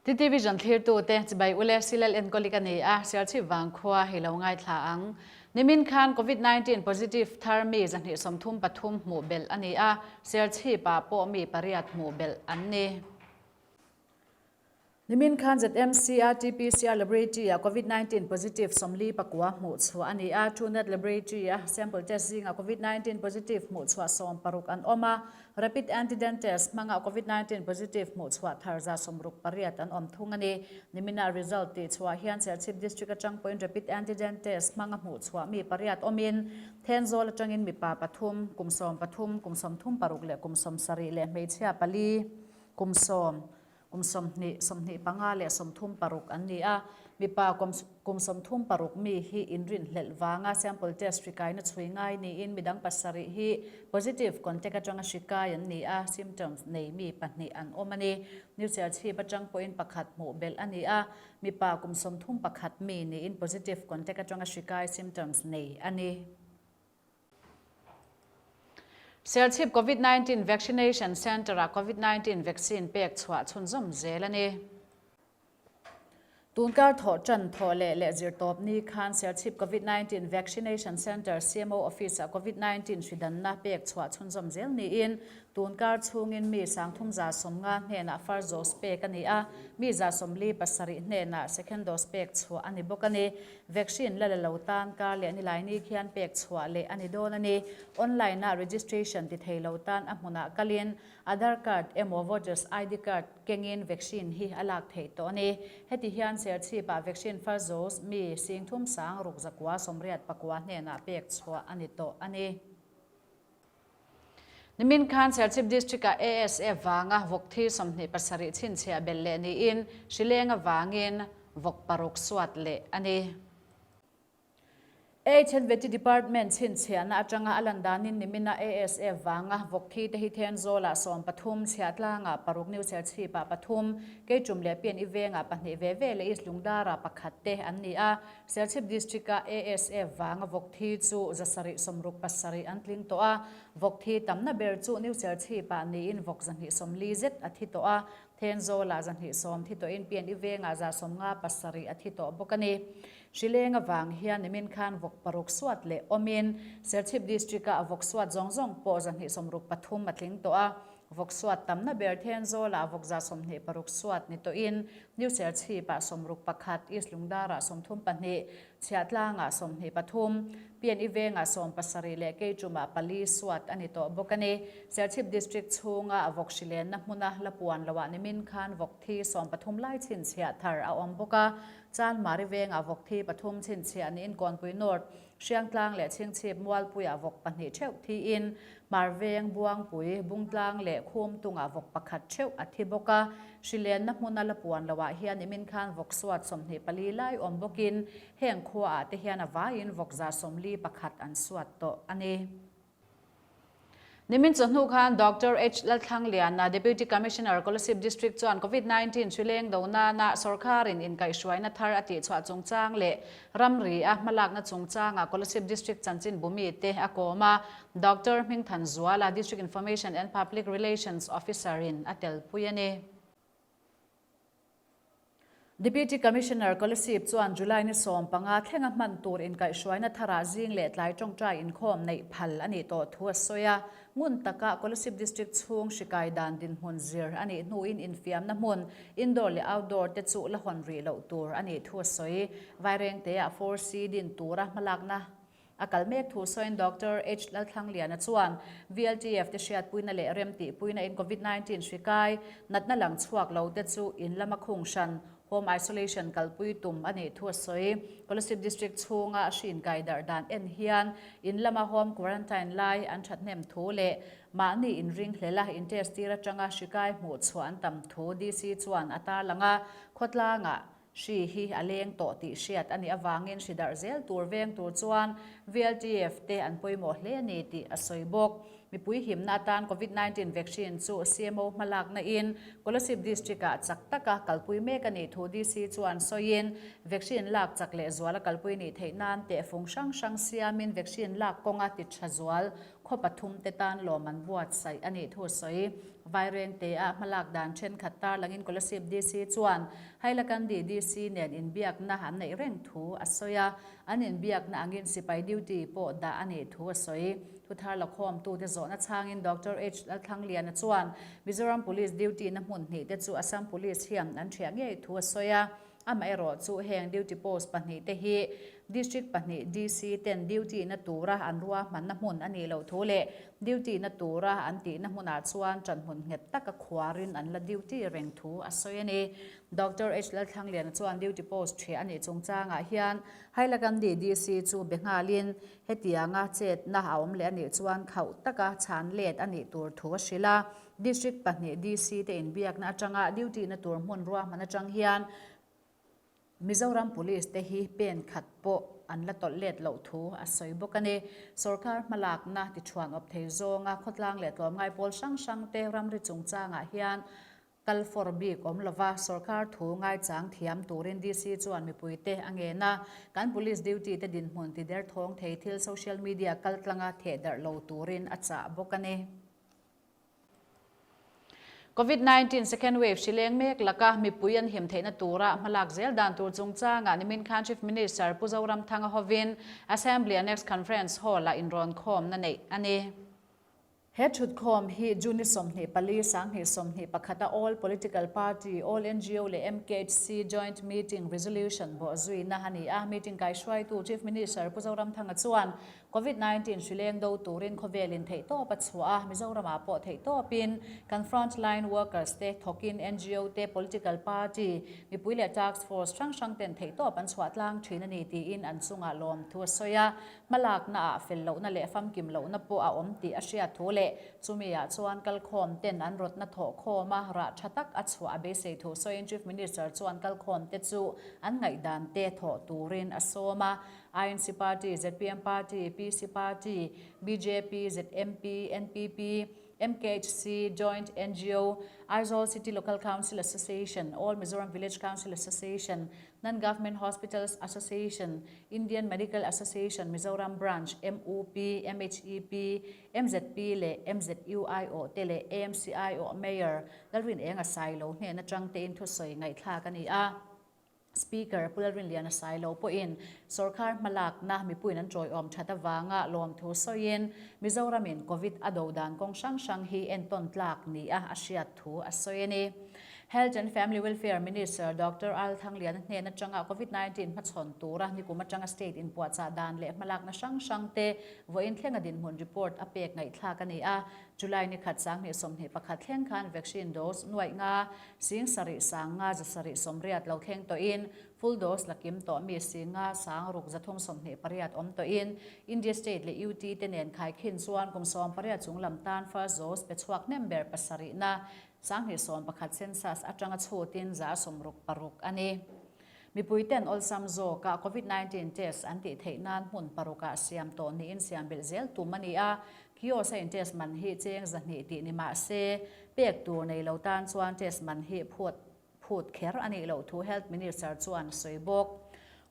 TT Vision thlirtute chibai ule Silal enkawli ka ni a, Sialchhip vangkhua hi lo ngaithla ang. Nimin khan Covid 19 positive thar mi 233 hmuh belh a ni a, Sialchhip-ah pawh mi pariat hmuh belh an ni. Nimin khan ZMC RT-PCR Laboratory-ah Covid 19 positive 49 hmuh chhuah a ni a, Truenat Laboratory-a sample test zingah Covid 19 positive hmuh chhuah 60 an awm a, Rapid Antigen Test hmangah Covid 19 positive hmuh chhuah thar 168 an awm thung a ni. Nimina result tih chhuah hian Serchhip District atang pawhin Rapid Antigen Test hmanga hmuh chhuah mi pariat awmin Thenzawl atangin mipa pathum, kum 13, kum 36 leh kum 70 leh hmeichhia pali, kum sawm, Kum 20, 25 leh 36 an ni a, mipa kum kum 36 mi hi inrinhlelh vanga sample test hri kaina chhui ngai niin midang pasarih hi positive contact atanga hri kai an ni a, symptoms nei mi pahnih an awm a ni. New Serchhip atang pawhin pakhat hmuh belh a ni a, mipa kum 31 mi niin positive contact atanga hri kai symptoms nei a ni. Serchhip Covid 19 Vaccination Centre-ah Covid 19 vaccine pek chhuah chhunzawm zel a ni. Tunkar thawh tan thawh leh leh zirtawp ni khan Serchhip Covid 19 Vaccination Centre CMO Office-ah Covid 19 hridanna pek chhuah chhunzawm zel niin Tunkar chhungin mi 3150 hnenah first dose pek a ni a, mi 47 hnenah second dose pek chhuah a ni bawk a ni. Vaccine la la lo tan kar leh Nilaini khian pek chhuah leh a ni dawn a ni. Online-a registration ti thei lo tan a hmunah kalin Aadhaar card emaw voters ID card kengin vaccine hi a lak theih tawh a ni. Heti hian Serchhip-ah vaccine first dose mi 3689 hnenah pek chhuah a ni tawh a ni. Nimin khan Serchhip District-ah ASF vanga vawk thi 27 chhinchhiah belh leh niin hrileng avangin vawk paruk suat leh a ni. HNVT Department chhinchhiahna atanga a lan danin nimina ASF vanga vawk thi te hi Thenzawlah 13, Chhiahtlangah paruk, New Serchhipah pathum, Keichum leh Pian I vengah pahnih ve ve leh East Lungdarah pakhat te an ni a. Serchhip District-a ASF vanga vawk thi chu 767 an tling tawh a, vawk thi tamna ber chu New Serchhip-ah niin vawk 240 zet a thi tawh a, Thenzawlah 210 thi tawhin PNE vengah 57 a thi tawh bawk a ni. Hrileng avang hian nimin khan vawk paruk suat leh awmin Serchhip District-a vawk suat zawng zawng pawh 263 a tling tawh a, Vawk suat tamna ber Thenzawlah vawk 26 suat ni tawhin New Serchhip-ah 61, East Lungdarah 32, Chhiahtlangah 23, PNE vengah 70 leh Keichumah pali suat a ni tawh bawk a ni. Serchhip District chhunga vawk hrilenna hmuna la puan loah nimin khan vawk thi 13 lai chhinchhiah thar a awm bawk a, Chanmari vengah vawk thi pathum chhinchhiah niin Kawnpui North, Hriangtlang leh Chhingchhip Mualpuiah vawk pahnih theuh thiin Hmarveng, Buangpui, Bungtlang leh Khumtungah vawk pakhat theuh a thi bawk a. Hrilenna hmuna la puan loah hian nimin khan vawk suat 24 lai awm bawkin heng khuaah te hian a vaiin vawk 41 an suat tawh a ni. Nimin chawhnu khan Doctor H. Lalthlangliana, Deputy Commissioner, Kolasib District chuan Covid 19 hrileng do nana sawrkarin inkaihhruaina thar a tihchhuah chungchang leh ramri a hmalakna chungchanga Kolasib District chanchin bumi te a kawm a, Doctor Hmingthanzuala, District Information and Public Relations Officer in a telpui a ni. Deputy Commissioner Kolasib chuan July ni 15 thlenga hman tur inkaihhruaina tharah zing leh tlai tawngtai inkhawm neih phal a nih tawh thu a sawi a. Ngun taka Kolasib District chhung hri kai dan dinhmun zir a nih hnuin infiamna hmun indoor leh outdoor te chu la hawn rih loh tur a nih thu a sawi. Vairengte-ah 4C din tura hmalakna A kal mek thu sawiin Doctor H. Lalthlangliana chuan VLTF te hriatpuina leh remtihpuina in Covid 19 hri kai natna lang chhuak lo te chu in lama khung hran, home isolation, kalpui tum a nih thu a sawi. Kolasib District chhunga hri inkai darh dan en hian in lama home quarantine lai an thathnem thu leh mahni inring hlela in test tir atanga hri kai hmuh chhuah an tam thu DC chuan a tarlang a, khawtlangah Hri hi a leng tawh tih hriat a nih avangin hri darh zel tur veng tur chuan VLTF te an pawimawh hle a ni tih a sawi bawk. Mipui himna atan Covid 19 vaccine chu CMO hmalakna in Kolasib District ah chak taka kalpui mek a nih thu DC chuan sawiin vaccine lak chak leh zual a kalpui nih theih nan tehfung hrang hrang siamin vaccine lak kawnga ti tha zual khaw pathum te tan lawm an buatsaih a nih thu a sawi. Vairengte-ah hmalak dan thenkhat tarlangin Kolasib DC chuan Hailakandi DC nen inbiakna an neih reng thu a sawi a, an inbiakna angin sipai duty pawh dah a nih thu a sawi. Thuthar lakhawmtute zawhna chhangin Doctor H Lalthlangliana chuan Mizoram Police duty na hmun hnihte chu Assam Police hian an thiah ngei thu a sawi a, Amaherawh chu heng duty post pahnihte hi District pahnih DC ten duty na tura an ruahmanna hmun a nih loh thu leh duty na tura an tihna hmunah chuan ṭanhmun nghet taka khuarin an la duty reng thu a sawi a ni. Doctor H Lalthlangliana chuan duty post ṭhiah a nih chungchangah hian Hailakandi DC chu be nghalin hetianga chetna a awm leh a nih chuan khauh taka chhan let a nih tur thu a hrilh a. District pahnih DC te inbiakna atanga duty na tur hmun ruahman atang hian Mizoram Police te hi pen khat pawh an la tawlh let loh thu a sawi bawk a ni. Sorkar hmalakna tichhuan awp thei zawnga khawtlang leh tlawmngai pawl hrang hrang te ramri chungchangah hian kal fawr bik awm lova sorkar thu ngaichang thiam turin DC chuan mipuite a ngen a. Kan Police duty te dinhmun tiderthawng thei thil social media kaltlanga thehdarh lo turin a chah bawk a ni. Covid 19 second wave hri leng mek laka mipui an him theihna tura hmalak zel dan tur chungchangah nimin khan Chief Minister Pu Zoramthanga hovin Assembly Annex Conference Hall-ah inrawnkhawmna neih a ni. He thutkhawm hi June 24, 2021 a All Political Party, All ngo leh MKHC Joint Meeting Resolution bawhzuina a ni a. Meeting kaihruaitu Chief Minister Pu Zoramthanga chuan Covid 19 hri leng do turin khawvelin theihtawp a chhuah a, Mizoramah pawh theihtawpin kan front line workers te thawkin ngo te, political party, mipui leh task force hrang hrang ten theihtawp an chhuah tlang thin a ni tiin an chungah lawmthu a sawi a. Hmalakna ah fel lohna leh famkim lohna pawh a awm tih a hriat thu leh chumi ah chuan kalkhawm ten an rawtna thawh khawm a, rah tha tak a chhuah a beisei thu sawiin Chief Minister chuan kalkhawm te chu an ngaihdan te thawh turin a sawm a. INC Party, zpm Party, PC Party, bjp, ZMP, NPP, MKHC, Joint ngo, Aizawl City Local Council Association, All Mizoram Village Council Association, Non-Government Hospitals Association, Indian Medical Association Mizoram Branch, MUP, MHEP, MZP leh MZU aiawh te leh AMC aiawh Mayor Lalrinenga Sailo hnen atang tein thusawi ngaihthlak a ni a. Speaker Pu Lalrinliana Sailo pawhin sorkar hmalakna mipuiin an tawiawm that avanga lawmthu sawiin Mizoramin Covid a do dan kawng hrang hrang hi entawn tlak nia a hriat thu a sawi a ni. Health and Family Welfare Minister Doctor Al Thangliana hnen atanga Covid 19 hmachhawn tura nikum atanga state inpuahchah dan leh hmalakna hrang hrang te vawiin thlenga dinhmun report a pek ngaihthlak a ni a. July ni khat 2021 thleng khan vaccine dose nuaih nga Sing sarih sang nga zasarih sawmriat lo thleng tawhin full dose la kim tawh mi sing nga sang ruk 328 awm tawhin India state leh UT te nen khaikhin chuan kum 18 chung lam tan first dose pe chhuak hnem ber pasarihna 2011 census atanga chhutin 66 a ni. Mipui ten awlsam zawkah Covid 19 test an tih theih nan hmun parukah siam tawh niin siam belh zel tum a ni a, kiosk a in test man hi cheng 200 tih ni mah se, pek tur nei lo tan chuan test man hi phut phut kher a nih loh thu Health Minister chuan a sawi bawk.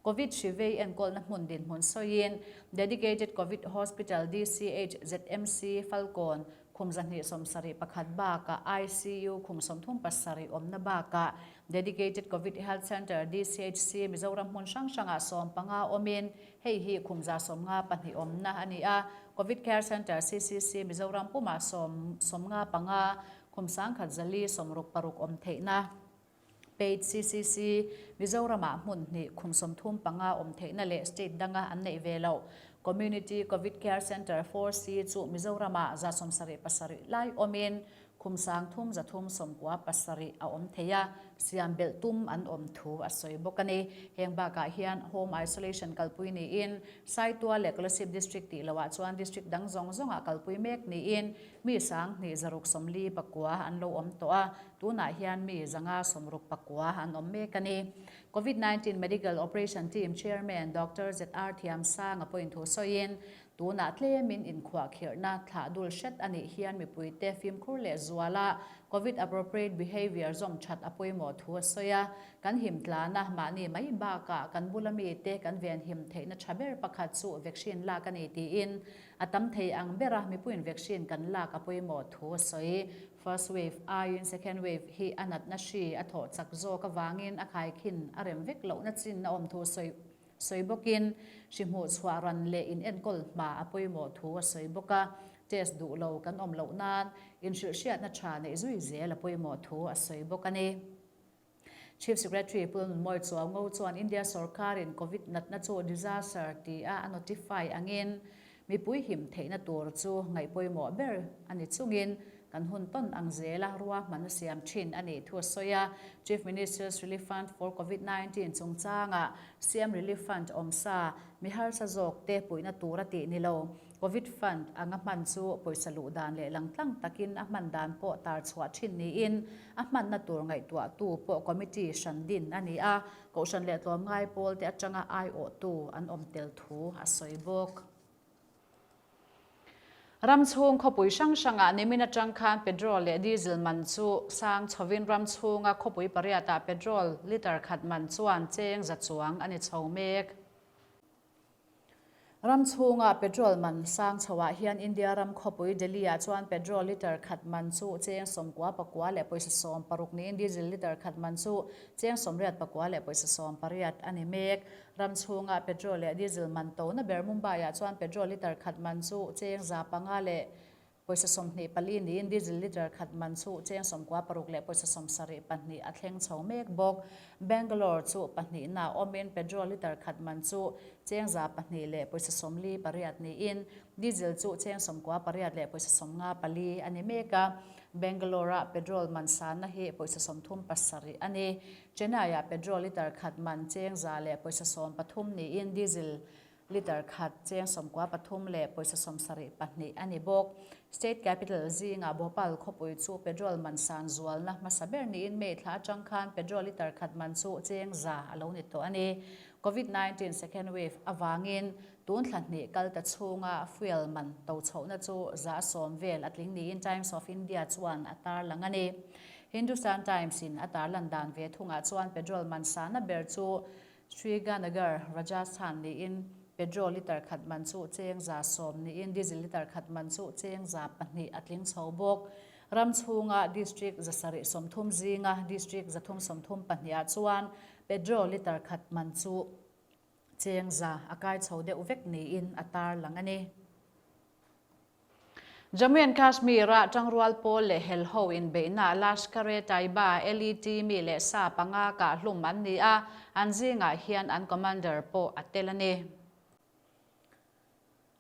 Covid hri vei enkawlna hmun dinhmun sawiin Dedicated Covid Hospital, DCH, ZMC, Falkawn, Khum 271 bakah ICU khum 37 awmna bakah Dedicated Covid Health Centre, DCHC, Mizoram hmun hrang hrangah 15 awmin hei hi khum 194 awmna a ni a. Covid Care Centre, CCC, Mizoram pumah 95 khum 1166 awm theihna. Paid CCC, Mizoramah hmun hnih khum 35 awm theihna leh state danga an neih ve loh Community Covid Care Centre 4C chu Mizoramah 77 lai awmin khum 3397 a awm thei a, siam belh tum an awm thu a sawi bawk a ni. Heng bakah hian Home Isolation kalpui niin Saitual leh Kolasib District tih loah chuan District dang zawng zawngah kalpui mek niin mi 2649 an lo awm tawh a, Tunah hian mi 569 an awm mek a ni. Covid 19 Medical Operation Team Chairman Doctor ZR Thiamsanga pawhin thu sawiin, Tunah tlemin inkhuahkhirhna thlah dul hret a nih hian mipuite fimkhur leh zuala Covid appropriate behaviour zawm that a pawimawh thu a sawi a. Kan him tlana mahni mai bakah kan bula mite kan venhim theihna tha ber pakhat chu vaccine lak a ni tiin a tam thei ang bera mipuiin vaccine kan lak a pawimawh thu a sawi. First wave aiin second wave hi a natna hri a thawh chak zawk avangin a khaikhin a rem vek lohna chin a awm thu sawi sawi bawkin hri hmuh chhuah ran leh in enkawl hma a pawimawh thu a sawi bawk a, test duh lo kan awm loh nan inhrilhhriatna tha neih zui zel a pawimawh thu a sawi bawk a ni. Chief Secretary Pu Nunmawi Chuaungo chuan India sorkarin Covid natna chu disaster tia a notify angin Mipui him theihna tur chu ngaih pawimawh ber a ni chungin kan hun tawn ang zela ruahman a siam thin a nih thu a sawi a. Chief Minister's Relief Fund for Covid 19 chungchangah CM Relief Fund awmsa mi harsa zawkte puihna tur a tih ni lo. Covid Fund anga hman chu pawisa luh dan leh langtlang takin a hman dan pawh tar chhuah thin niin a hmanna tur ngaihtuahtu pawh committee hran din a ni a. Kohhran leh tlawmngai pawlte atanga aiawhtu an awm tel thu a sawi bawk. Ram chhung khawpui hrang hrangah nimin atang khan petrol leh diesel man chu sang chhovin ram chhunga khawpui pariatah petrol litre khat man chuan cheng za chuang a ni chho mek. Ram chhunga petrol man sang chhoah hian India ram khawpui Delhi-ah chuan petrol litre khat man chu cheng 98 leh pawisa 60 niin diesel litre khat man chu cheng 88 leh pawisa 80 a ni mek. Ram chhunga petrol leh diesel man tona ber Mumbai-ah chuan petrol litre khat man chu cheng 500 leh Pawisa 24 niin diesel litre khat man chu cheng 96 leh pawisa 72 a thleng chho mek bawk. Bangalore chu pahnihna awmin petrol litre khat man chu cheng 2 leh pawisa 48 niin diesel chu cheng 98 leh pawisa 54 a ni mek a. Bangalore-a petrol man sanna hi pawisa 37 a ni. Chennai-ah petrol litre khat man cheng 100 leh pawisa 13 niin diesel Litre khat cheng 93 leh pawisa 72 a ni bawk. State capital zingah Bhopal khawpui chu petrol man san zualna hmasa ber niin May thla atang khan petrol litre khat man chu cheng 100 a lo ni tawh a ni. Covid 19 second wave avangin tun thla hnih kal ta chhunga fuel man to chhohna chu 10% vel a tling niin Times of India chuan a tarlang a ni. Hindustan Times in a tarlan dan ve thungah chuan petrol man sanna ber chu Sriganagar, Rajasthan niin petrol litre khat man chu cheng 110 niin diesel litre khat man chu cheng 2% a tling chho bawk. Ram chhunga district 730 zinga district 332 ah chuan petrol litre khat man chu cheng 100 a kai chho deuh vek niin a tarlang a ni. Jammu and Kashmir-a tangrual pawl leh helho inbeihna Lashkar-e-Taiba, LET, mi leh sa panga kah hlum an ni a, an zingah hian an commander pawh a tel a ni.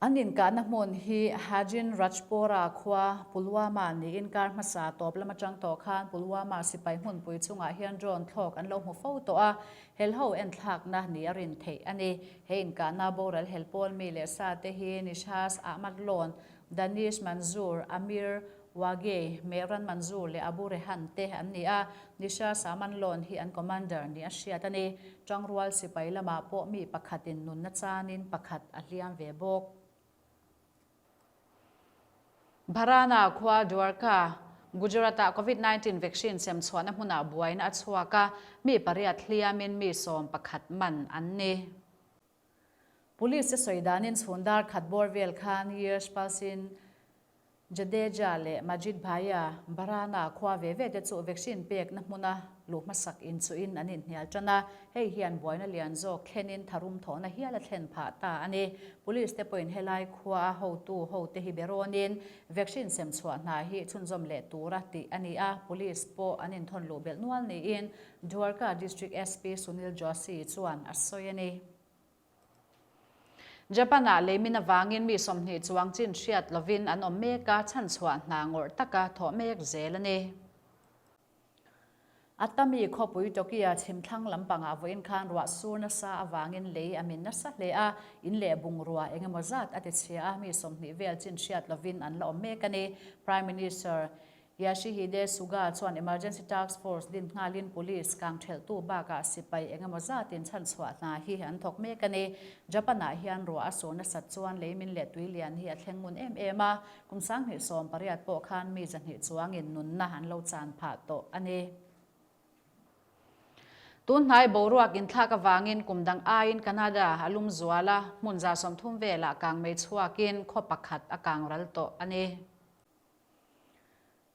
An inkahna hmun hi Hajin Rajpora khua Pulwama niin kar hmasa tawp lam atang tawh khan Pulwama sipai hmunpui chungah hian drone thlawk an lo hmu fo tawh a, Helho enthlakna ni a rin theih a ni. He inkahna boral hel pawl mi leh sa te hi Nishaz Ahmad Lone, Danish Manzoor, Amir Wagay, Mehran Manzoor leh Abu Rehan te an ni a. Nishaz Ahmad Lone hi an commander ni a hriat a ni. Tangrual sipai lamah pawh mi pakhatin nunna chanin pakhat a hliam ve bawk. Bharana khua Dwarka, Gujarat-ah Covid 19 vaccine sem chhuahna hmunah buaina a chhuak a, mi pariat hliamin mi 11 man an ni. Police te sawi danin chhun dar khat bawr vel khan Yash Palsin Jadeja leh Majid Bhaiya Bharana khua ve ve te chu vaccine pekna hmuna luh hmasak inchuhin an inhnial tan a, hei hian buaina lian zawk thlenin tharum thawhna hial a thlen phah ta a ni. Police te pawhin helai khua hotu hote hi be rawnin vaccine sem chhuah hna hi chhunzawm leh tura tih a ni a, police pawh an inthawn luh belh nual niin Dwarka District SP Sunil Joshi chuan a sawi a ni. Japan-ah leimin avangin mi 20 chuang chin hriat lovin an awm mek a, chhanchhuah hna ngawrh taka thawh mek zel a ni. Atami khawpui Tokyo chhimthlang lampangah vawiin khan ruah sur nasa avangin lei a min nasa hle a, in leh bungrua eng emaw zat a ti chhia a, mi 20 vel chin hriat lovin an la awm mek a ni. Prime Minister. Yashihide Suga chuan Emergency Task Force din nghalin police kang thelhtu bakah sipai eng emaw zatin chhanchhuah hna hi an thawk mek a ni. Japan-ah hian ruah a sur nasat chuan leimin leh tuilian hi a thleng ngun em em a, kum 2018 pawh khan mi 200 chuangin nunna an lo chan phah tawh a ni. Tun hnai boruak inthlak avangin kum dang aiin Canada a lum zual a, hmun 30 velah kang mei chhuakin khaw pakhat a kang ral tawh a ni.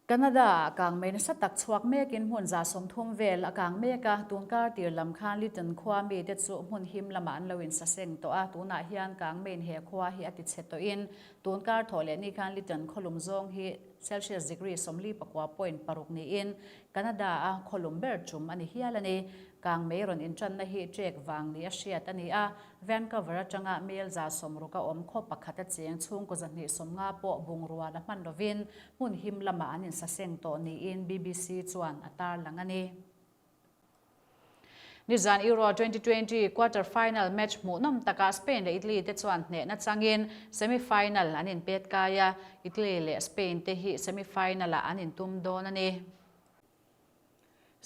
Canada-ah kang mei nasa tak chhuak mekin hmun 30 vel a kang mek a, tun kar tir lam khan Lytton khua mite chu hmun him lamah an lo insaseng tawh a, tunah hian kang meiin he khua hi a ti chhe tawhin tun kar thawh leh ni khan Lytton khawlum zawng hi Celsius degree 49.6 niin Canada-a khawlum ber tum a ni hial a ni. Kangmei rawn intanna hi ṭek vang ni a hriat a ni a, Vancouver atanga mel 60 a awm khaw pakhat a cheng chhungkaw 250 pawh bungrua la hman lovin hmun him lamah an insaseng tawh niin BBC chuan a tarlang a ni. Nizan Euro 2020 quarter final match hmuhnawm takah Spain leh Italy te chuan hnehna changin semi final an inpet kai a, Italy leh Spain te hi semi final ah an intum dawn a ni.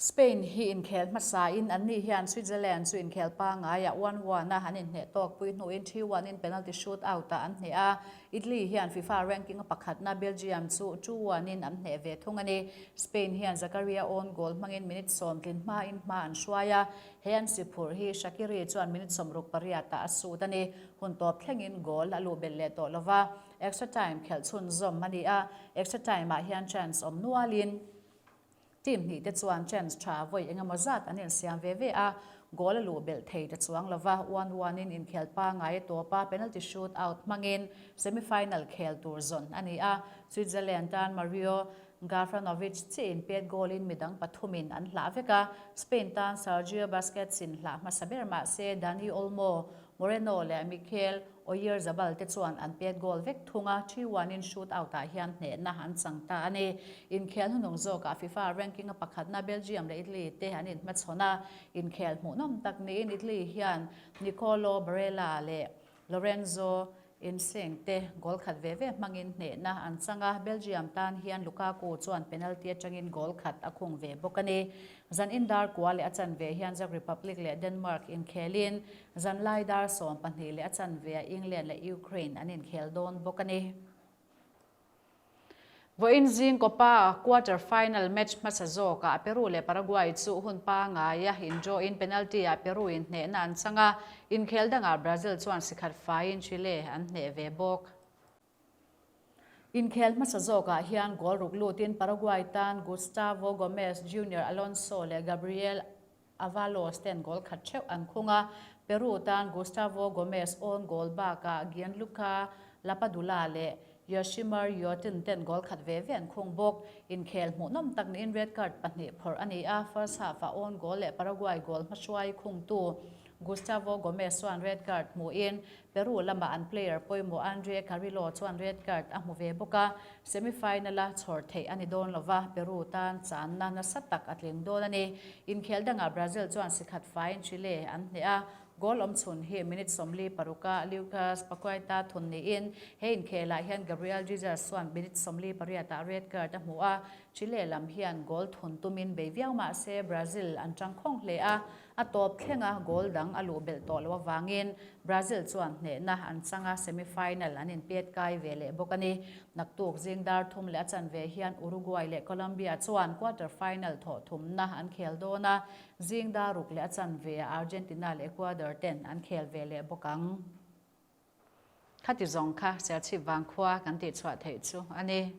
Spain hi inkhel hmasain anni hian Switzerland chu inkhel pangaiah 1-1 a an inhneh tawk pui hnuin 3-1 in penalty shoot out ah an hneh a, Italy hian FIFA ranking a pakhatna Belgium chu 2-1 in an hneh ve thung a ni. Spain hian Zakaria own goal hmangin minute 10 tlin hmain hma an hruai a, he an si phurh hi Shaqiri chuan minute 68 ah a sut a ni. Hun tawp thlengin goal a luh belh leh tawh lova, extra time khelh chhunzawm a ni a, extra time ah hian chance awm nualin team hnih te chuan chance tha vawi engemaw zat an insiam ve ve a, goal a luh belh thei ta chuang lova, 1-1 in inkhel pangai a tawp a, penalty shoot out hmangin semi final khel tur zawn a ni a, Switzerland tan Mario Gavranovic chiin pet goal in midang pathumin an hlah vek a, Spain tan Sergio Busquets in hlah hmasa ber mah se Dani Olmo, Moreno leh Mikel Oyarzabal te chuan an pet goal vek thung a, 3-1 in shoot out ah hian hnehna an chang ta a ni. Inkhel hnuhnung zawkah FIFA ranking a pakhatna Belgium leh Italy te an inhmachhawn a, inkhel hmuhnawm tak niin Italy hian Nicolo Barella leh Lorenzo Insigne te goal khat ve ve hmangin hnehna an chang a, Belgium tan hian Lukaku chuan penalty atangin goal khat a khung ve bawk a ni. Zan in dar kua leh a chanve hian Czech Republic leh Denmark inkhelin zan lai dar 12 leh a chanveah England leh Ukraine an inkhel dawn bawk a ni. Vawiin zing Copa quarter final match hmasa zawkah Peru leh Paraguay chu hun pangaia in-draw-in penalty-ah Peru-in hnehna an chang a, inkhel dangah Brazil chuan sikhat faiin Chile an hneh ve bawk. Inkhel hmasa zawkah hian goal ruk lutin Paraguay tan Gustavo Gomez, Junior Alonso leh Gabriel Avalos ten goal khat theuh an khung a, Peru tan Gustavo Gomez own goal bakah Gianluca Lapadula leh Yoshimar Yotun ten goal khat ve ve an khung bawk. Inkhel hmuhnawm tak niin red card pahnih phawrh a ni a, first half-ah own goal leh Paraguay goal hmahruai khungtu Gustavo Gomez chuan red card hmuhin Peru lamah an player pawimawh Andre Carrillo chuan red card a hmu ve bawk a, semi-final-a chhawr theih a ni dawn lova, Peru tan channa nasa tak a tling dawn a ni. Inkhel dangah Brazil chuan sikhat faiin Chile an hneh a, goal awmchhun hi minute 46-a Lucas Paqueta thun niin he inkhelah hian Gabriel Jesus chuan minute 48-ah red card a hmu a, Chile lam hian goal thun tumin bei viau mah se Brazil an tangkhawng hle a, A tawp thlenga goal dang a luh belh tawh loh avangin Brazil chuan hnehna an chang a, semi-final an inpet kai ve leh bawk a ni. Naktuk zing dar thum leh a chanve hian Uruguay leh Colombia chuan quarter final thawh thumna an khel dawn a, zing dar ruk leh a chanveah Argentina leh Ecuador ten an khel ve leh bawk ang. Khati zawng kha Serchhip vangkhua kan tihchhuah theih chu a ni.